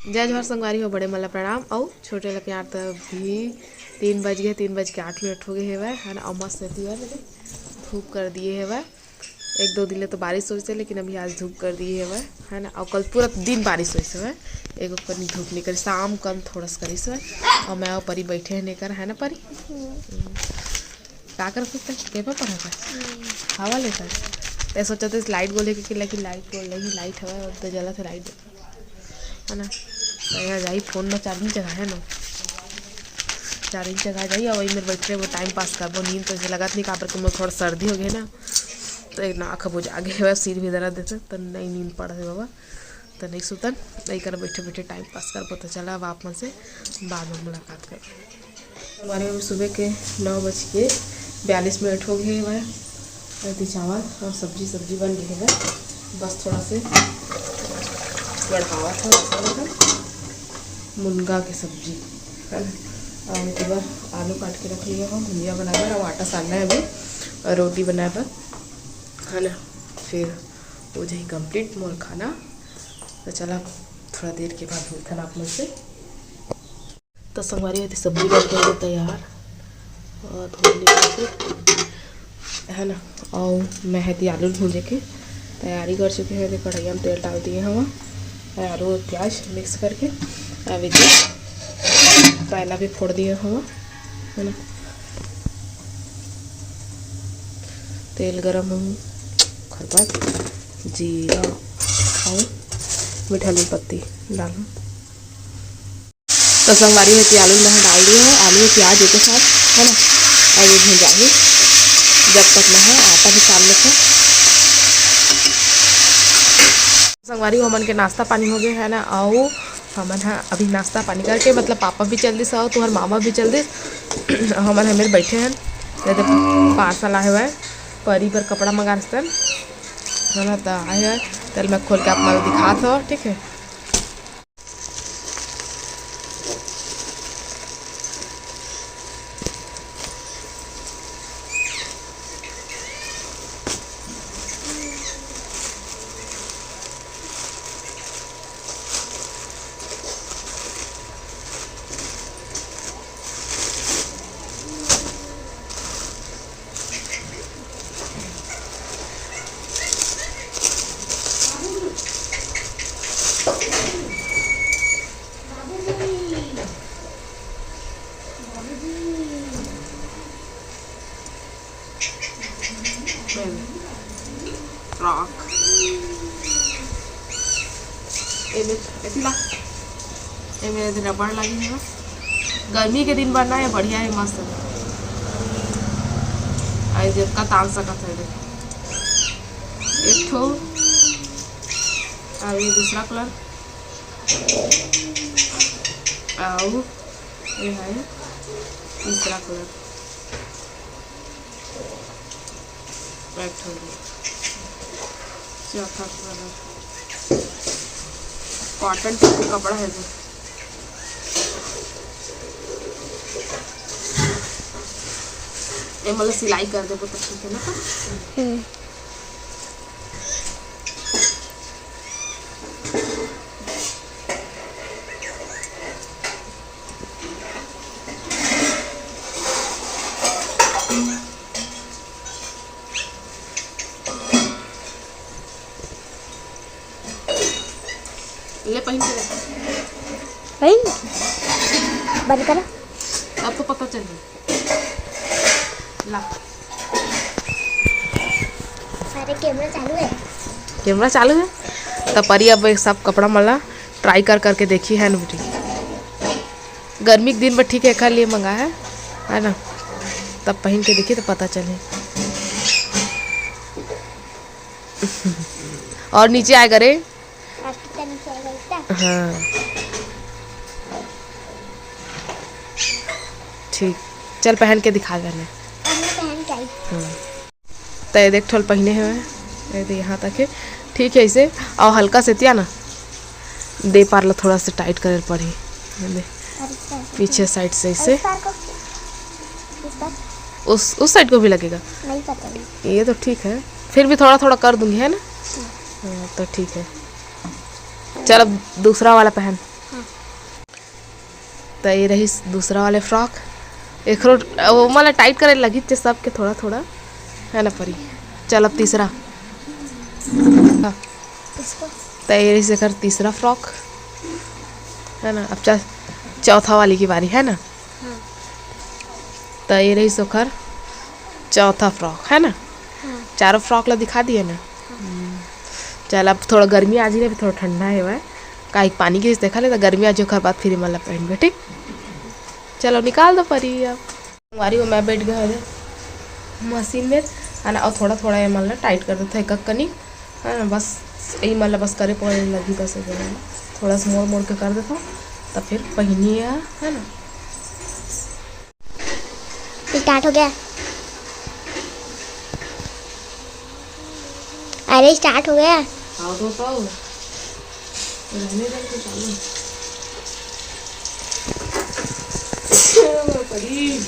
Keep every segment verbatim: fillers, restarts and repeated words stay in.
जय जोहार संगवारी हो, बड़े मन ला प्रणाम अउ छोटे ला प्यार। त अभी तीन बज गे, तीन बज के आठ मिनट हो गे हेवय, है ना। अउ मस्त एती बर धूप कर दिए हेवय, एक दो दिन ले तो बारिश होइस हे, लेकिन अभी आज धूप कर दिए हेवय, है ना। अउ कल पूरा दिन बारिश होइस हेवय, एको कनी धूप नइ करिस, शाम कन थोड़ा सा करिस हेवय। अउ मैं अउ परी बैठे हन एकर, है ना परी? का करत हस तैं? पेपर पढ़त हस? हवा लेत हस? तैं सोचत हस लाइट गोल हे कि, लेकिन लाइट गोल नहीं, लाइट हवय, अउ तो जलत हे लाइट। है ना? तो यहाँ जाई, फोन में चार्जिंग जगह है ना, चार्जिंग जगह जाई, अउ वही मेर बैठ के वो टाइम पास करबो। नींद तो ऐसे लगत नहीं, काबर के मोर थोड़ा सर्दी हो गया ना, तो एक नाक बुझा गए हेवय, सिर भी दर्द देथे, तो नहीं नींद पड़त हे बाबा, तो नहीं सुतन, यही कर बैठे बैठे टाइम पास करबो। तो चला, अब आप मन से बाद में मुलाकात करबो। हमारे अभी सुबह के नौ बज के बयालीस मिनट हो गए हेवय। अउ एती चावल अउ सब्जी, सब्जी बन गए हेवय, बस थोड़ा से बढ़ावा था, मतलब मुनगा के सब्जी, है ना। अउ एती बर आलू काट के रख लिया हूँ भुजिया बनाए बर, अउ आटा सानना है अभी, अउ रोटी बनाए बर, है ना। फिर हो जाही कंप्लीट मोर खाना। तो चला, थोड़ा देर के बाद मिलथन आप मन से। तो संगवारी हो, एती सब्जी बन के हो गे तैयार, अउ धो लिया के, है ना। अउ मैं एती आलू भूंजे के तैयारी कर चुके हंव। एती कढ़ाई में तेल डाल दिए हंव, आलू अउ प्याज मिक्स करके। अउ एती करेला भी फोड़ दिए हंव, है ना। तेल गरम हो, ओकर बाद जीरा अउ मीठा नीम पत्ती डालहूँ। तो संगवारी हो, एती आलू मैं डाल दिए हंव, आलू अउ प्याज एके साथ, है ना। अउ ये भुंजाही, जब तक मैं आटा भी सान लेथंव। संगवारी हो, हमन के नाश्ता पानी हो गए, है ना। अउ हमन ह अभी नाश्ता पानी करके, मतलब पापा भी चल दिस अउ तुंहर मामा भी चल दिस, हमन ह मेर बैठे हन। ये दे पार्सल आए हुए, परी बर कपड़ा मंगा रहिस तेन, है ना। त आए हुए, तेला मैं खोल के आप मन ल दिखात हंव, ठीक है। फ्रॉक। एमे, एती ला। एमे रबड़ लगे हे बस। गर्मी के दिन बर ना, ये बढ़िया हे, मस्त हे। अउ जतका तान सकत हे, देख। एक ठो। अउ ये दूसरा कलर। अउ ये हे तीसरा कलर। पैक हो गया। चौथा कलर। कॉटन टाइप के कपड़ा हे वो। ये मतलब सिलाई कर देबो तो ठीक हे ना? हम्म। ले पहिन के देख। पहिन? बंद करा। अब तो पता चल गया। ला। अरे, कैमरा चालू हे। कैमरा चालू हे? त परी अब ये सब कपड़ा मन ला ट्राई कर करके देखही, है ना बेटी? गर्मी के दिन बर ठीक हे, एखर लिए मंगा हे, है ना? तब पहिन के देखही त पता चलही। अउ नीचे आए करे। हाँ। ठीक, चल पहन के दिखा देने। हाँ। त ये देख ठो ल पहिने हवय, ये दे यहाँ तक हे, ठीक हे ऐसे। अउ हल्का से एती आ ना, दे पार ला थोड़ा सा टाइट करे पड़ही, ये दे, पीछे साइड से ऐसे। उस, उस साइड को भी लगेगा। नहीं पता। ये तो ठीक है, फिर भी थोड़ा थोड़ा कर दूंगी, है ना? हाँ, तो ठीक है। चल, अब दूसरा वाला पहन। त ये रहिस दूसरा वाले फ्रॉक। एकरो, ओमा ला टाइट करे लगही ते सबके थोड़ा थोड़ा, है ना परी? चल अब तीसरा। हाँ। त ये रहिस एकर तीसरा फ्रॉक, है ना? अब चल चौथा वाली की बारी, है ना? त ये रहिस ओकर चौथा फ्रॉक, है ना? चारों फ्रॉक ला दिखा दिए ना। हम्म। चल अब थोड़ा गर्मी आ जी ना, अभी थोड़ा ठंडा है वह, काहे पानी गिरिस देखा ले, त गर्मी आ जी ओकर बाद फिर एमन ला पहनबे, ठीक? चलो निकाल दो परी अब। संगवारी हो, मैं बैठ गए हवे मशीन में, है ना, और थोड़ा थोड़ा एमन ला टाइट कर देथों एक एक कनी, है ना, बस यही मन ला बस करे पड़े लगी, बस ये वाला थोड़ा सा मोड़ मोड़ के कर देथों, तब फिर पहिनी है, है ना। स्टार्ट हो गया। अरे स्टार्ट हो गया। हाँ तो बताओ। रहने दे तो चालू। परी।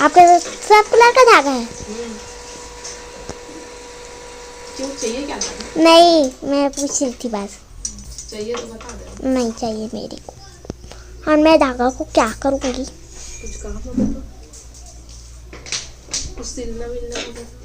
आपका सब कलर का धागा है? हम्म। क्यों, चाहिए क्या धागा? नहीं, मैं पूछ रही थी बस। चाहिए तो बता दे। नहीं चाहिए मेरे को। और मैं धागा को क्या करूँगी? कुछ काम होगा तो? कुछ सिलना मिलना होगा तो?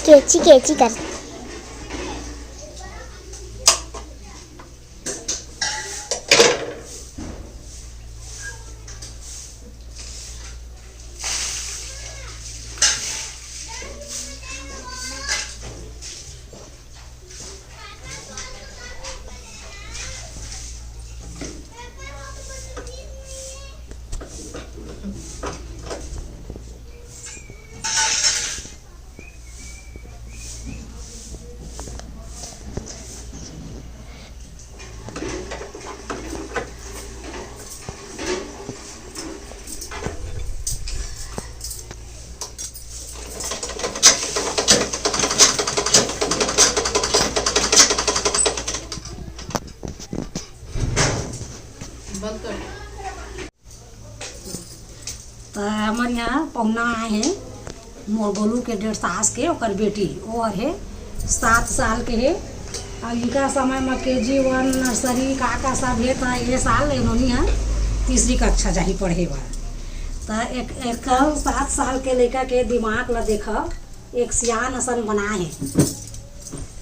कैंची कैंची कर। त हमर यहाँ पहुना आए हे, मोर गोलू के डेढ़ सास के, ओकर बेटी, वो हे सात साल के हे। अउ इनका समय म के जी वन, नर्सरी, का का सब हे, त ये साल ए नोनी ह तीसरी कक्षा जाही पढ़े बर। त एक, एक सात साल के लइका के दिमाग ल देखव, एक सियान असन बनाए हे।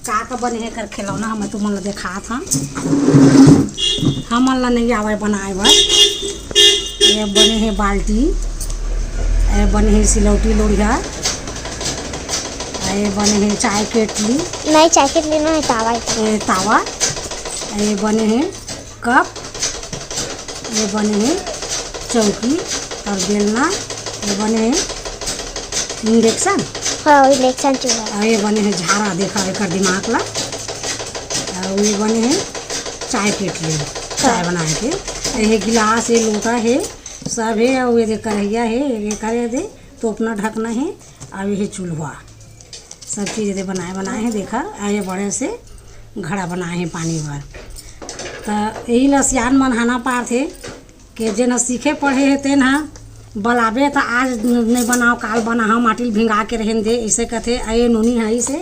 का का बने हे एकर खिलौना, हम तुमन ल देखात हन। हमन ल नइ आवय बनाए बर। ये बने हे बाल्टी, ये बने हे सिलौटी लोढ़िया, ये बने हे चाय केटली। नहीं, चाय केटली नहीं, तावा हे। ये तावा, ये बने हे कप, ये बने हे चौकी अउ बेलना, ये बने हे इंडक्शन। हाँ, इंडक्शन चूल्हा। अउ ये बने हे झारा, देखा एकर दिमाग ला। अउ ये बने हे चाय केटली, चाय बनाए के। ये गिलास, ये लोटा हे, सब हे। अउ ये दे करहिया हे, ये करे दे, तोपना ढकना हे। अउ ये चूल्हा, सब चीज एदे बनाए, बनाए हे, देखा, अउ ये बड़े से घड़ा बनाए हे पानी बर। त यही ला सियान मन हाना पारथे कि जेन ह सीखे पढ़े हे, तेन ह बलाबे त आज नइ बनाव, काल बनाहव, माटी ल भिंगा के रहेन दे, अइसे कथे। अउ ये नोनी ह अइसे,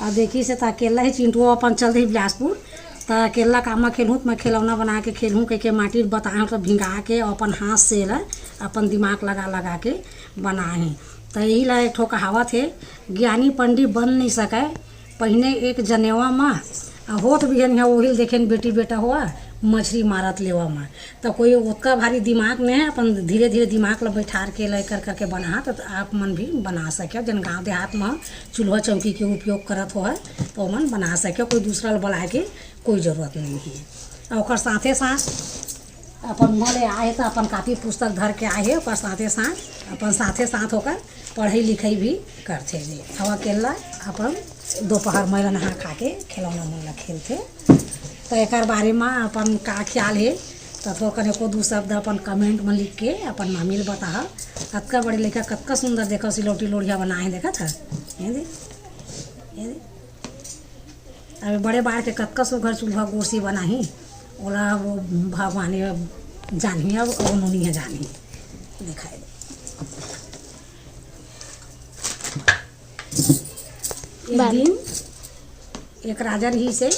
अउ देखिस हे त अकेल्ला हे, चिंटुओ अपन चल दे बिलासपुर, त अकेल्ला कामा खेलहूँ, त मैं खिलौना बना के खेलहूँ कहिके माटी ल बताए हूँ, त भिंगा के अपन हाथ से ल अपन दिमाग लगा लगा के बनाए हे। त यही ला एक ठो कहावत हे, ज्ञानी पंडित बन नइ सकय, पहिने एक जनेवा म, आ होत बिहनिया ओहिल देखेन बेटी बेटा होवा, मछरी मारत लेवा म। त कोई ओतका भारी दिमाग नइ हे, अपन धीरे धीरे दिमाग ल बैठार के, लय कर करके बनाहा, त आप मन भी बना सके। जन गाँव देहात म चूल्हा चौकी के उपयोग करत होवय, त ओमन बना सके, कोई दूसरा ल बलाए के कोई जरूरत नइ हे। अउ ओकर साथे साथ अपन उहाँ ले आए हे, त अपन कापी पुस्तक धर के आए हे, ओकर साथे साथ अपन साथे साथ ओकर पढ़ई लिखई भी करथे जी। अउ अकेला अपन दोपहर में ल नहा खा के खिलौना मन ल खेलथे। तो एकर बारे में अपन का ख्याल हे, तो थोड़कन एको दू शब्द अपन comment में लिख के अपन मामी ल बताहा। कतका बड़े लइका, कतका सुंदर देखो सिलौटी लोढ़िया बनाए हे, देखत ह? ये दे, ये दे। अब बड़े बाढ़ के कतका सुघर चूल्हा गोरसी बनाही, ओला वो भगवान जानही, अब वो नोनी ह जानही। दिखाई दे। एक बार। दिन एक राजा रहिस हे,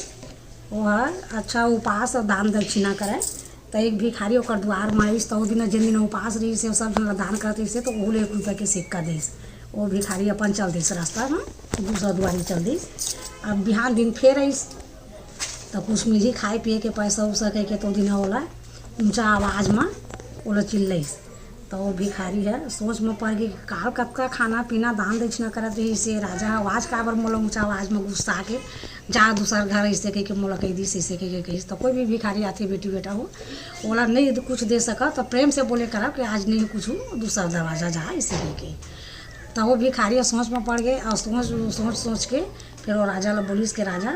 वो ह अच्छा उपास और दान दक्षिणा करे। त एक भिखारी ओकर दुआर म आइस, त ओ दिन जेन दिन उपास रहिस हे, सब झन ल दान करत रहिस हे, त ओहू ले एक रुपया के सिक्का दिस। वो भिखारी अपन चल दिस रास्ता म, दूसरा दुआरी चल दिस। अब बिहान दिन फेर आइस, त कुछ मिलही खाए पिए के पैसा उसा कहिके, त ओ दिन ओला ऊंचा आवाज म ओला चिल्लइस। त वो भिखारी ह सोच म पड़ गे कि काल कतका खाना पीना दान दक्षिणा करत रहिस हे राजा ह, आज काबर मोला ऊंचा आवाज म गुस्सा के जा दूसर घर अइसे कहिके मोला कहि दिस, अइसे कहिके कहिस। त कोई भी भिखारी आथे बेटी बेटा हो, ओला नहीं कुछ दे सकत त प्रेम से बोले करब कि आज नहीं कुछ, दूसर दरवाजा जा, अइसे कहिके। त वो भिखारी ह सोच म पड़ गे और सोच, सोच, सोच के फिर वो राजा ला बोलिस के राजा,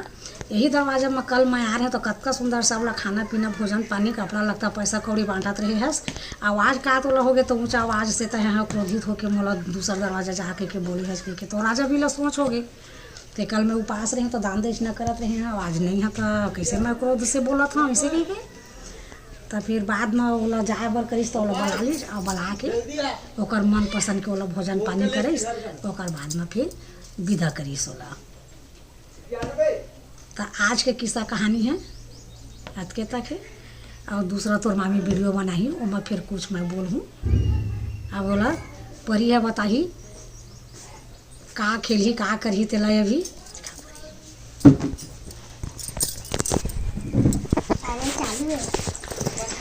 यही दरवाजा म कल मैं आ रहे तो कतका सुंदर सब ला खाना पीना, भोजन पानी, कपड़ा लत्ता, पैसा कौड़ी बांटत रहे हस। आवाज का तोला हो गे तो ऊंचा आवाज से तहे ह क्रोधित होके मोला दूसर दरवाजा जा कहिके बोले हस कहिके। तो राजा भी ला सोच हो गे, ते कल मैं उपास रहे तो दान दक्षिणा करत रहे हंव, आज नहीं ह तो कैसे मैं क्रोध से बोलत हंव, ऐसे कहिके। त फिर बाद म ओला जाए बर करिस त ओला बला लिस और बला के ओकर मन पसंद के ओला भोजन पानी करिस, ओकर बाद म फिर विदा करिस ओला। त आज के किस्सा कहानी है अतके तक है, और दूसरा तोर मामी वीडियो बनाही, ओमा फिर कुछ मैं बोलहूँ। अब ओला परी ह बताही का खेलही का करही तेला अभी। अरे चालू है।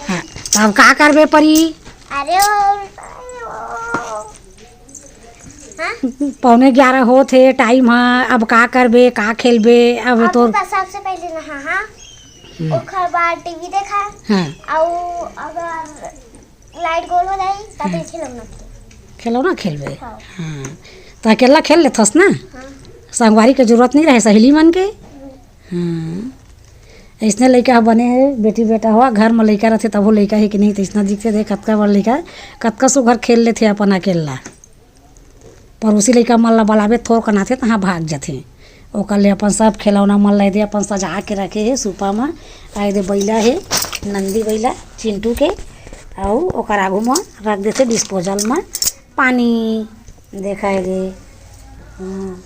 हाँ, तब का करबे परी? अरे ओ, ओ, हाँ? पौने ग्यारह होत हे टाइम ह, अब का करबे, का खेलबे? अब अब तो तो सबसे पहले नहा, हाँ। हम्म। ओकर बाद टीवी देखा। हाँ। अउ अगर लाइट गोल हो जाही, तब हम्म। फिर खिलौना खेल। खिलौना खेलबे? हाँ। हाँ। त अकेला खेल लेथस ना? हाँ। संगवारी के जरूरत नहीं रहे, सहेली मन के? हम्म। हाँ। अइसने लइका ह बने हे, बेटी बेटा हो, घर म लइका रथे तभो लइका हे कि नहीं, त अइसना दिखथे, देख कतका बड़ लइका, कतका सुघर खेल लेथे अपन अकेला। पड़ोसी लइका मन ला बलाबे, थोर कनाथे, तहाँ भाग जथे। ओकर ले अपन सब खिलौना मन ला एदे अपन सजा के रखे हे सुपा म। आ एदे बइला हे, नंदी बइला, चिंटू के, अउ ओकर आगू म रख देथे डिस्पोजल म पानी। देखा एदे, हाँ।